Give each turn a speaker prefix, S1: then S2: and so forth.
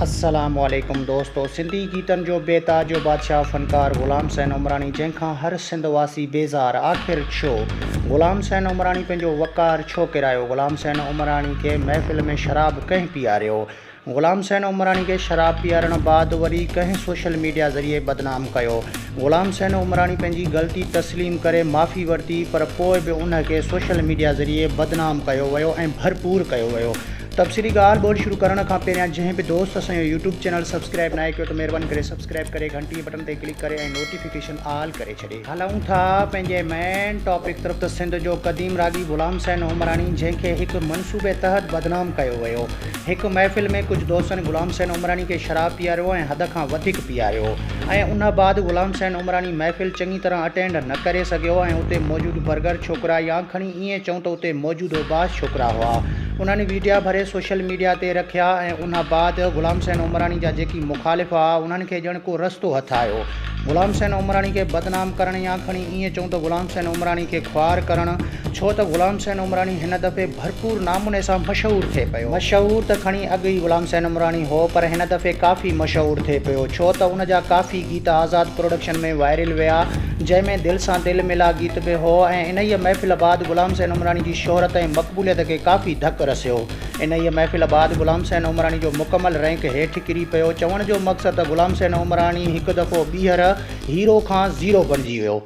S1: السلام عليڪم دوستو سنڌي گيتن جو بي تاج جو بادشاهه فنڪار غلام حسين عمراڻي جنهن کان هر سنڌ واسي بيزار آخر ڇو غلام حسين عمراڻي پنهنجو وقار ڇو ڪيرايو غلام حسين عمراڻي کي محفل ۾ شراب ڪنهن پياريو غلام حسين عمراڻي کي شراب پيارڻ بعد وري ڪنهن سوشل ميڊيا ذريعي بدنام ڪيو. غلام حسين عمراڻي پنهنجي غلطي تسليم ڪري معافي ورتي پر پوء به ان کي سوشل ميڊيا ذريعي بدنام ڪيو ويو ۽ ڀرپور ڪيو ويو. تفصيلي ڳالهه ٻولهه شروع ڪرڻ کان پهريان جنهن به دوست اسان جو يوٽيوب چينل سبسڪرائيب ناهي ڪيو ته مهرباني ڪري سبسڪرائيب ڪري گهنٽي جي بٽڻ تي ڪلڪ ڪري ۽ نوٽيفڪيشن آل ڪري ڇڏي. هلون ٿا پنهنجي مين ٽاپڪ طرف ته سنڌ جو قديم راڳي غلام حسين عمراڻي جنهن کي هڪ منصوبي تحت بدنام ڪيو ويو. هڪ محفل ۾ ڪجهه دوستن غلام حسين عمراڻي کي شراب پياريو ۽ حد کان وڌيڪ پياريو ۽ ان بعد غلام حسين عمراڻي محفل چڱي طرح اٽينڊ نه ڪري سگهيو ۽ اتي موجود برگر ڇوڪرا يا کڻي ائين چئون ته اتي موجود اوباش ڇوڪرا هئا انهن ويڊيا ڀري سوشل ميڊيا تي رکيا ۽ ان بعد غلام حسين عمراڻي جا جيڪي مخالف هئا انهن کي ڄڻ ڪو رستو هٿ آيو غلام حسين عمراڻي کي بدنام ڪرڻ يا کڻي ائين چئون ته غلام حسين عمراڻي کي خوار ڪرڻ ڇو ته غلام حسين عمراڻي هن دفعي ڀرپور ناموني سان مشهور ٿئي پيو. مشهور ته کڻي اڳ ئي غلام حسين عمراڻي هو پر هن دفعي ڪافي مشهور ٿئي پيو ڇو ته ان جا ڪافي گيت آزاد پروڊڪشن ۾ وائرل ويا جنهن ۾ دل سان دل ملا گيت به هو ۽ انهيء محفل بعد غلام حسين عمراڻي جي شهرت ۽ مقبوليت کي ڪافي ڌڪ رسيو. انهيء محفل بعد غلام حسين عمراڻي جو مڪمل رينڪ هيٺ ڪري پيو. چوڻ جو مقصد ته غلام حسين عمراڻي هڪ دفعو ٻيهر هيرو کان زيرو بڻجي ويو.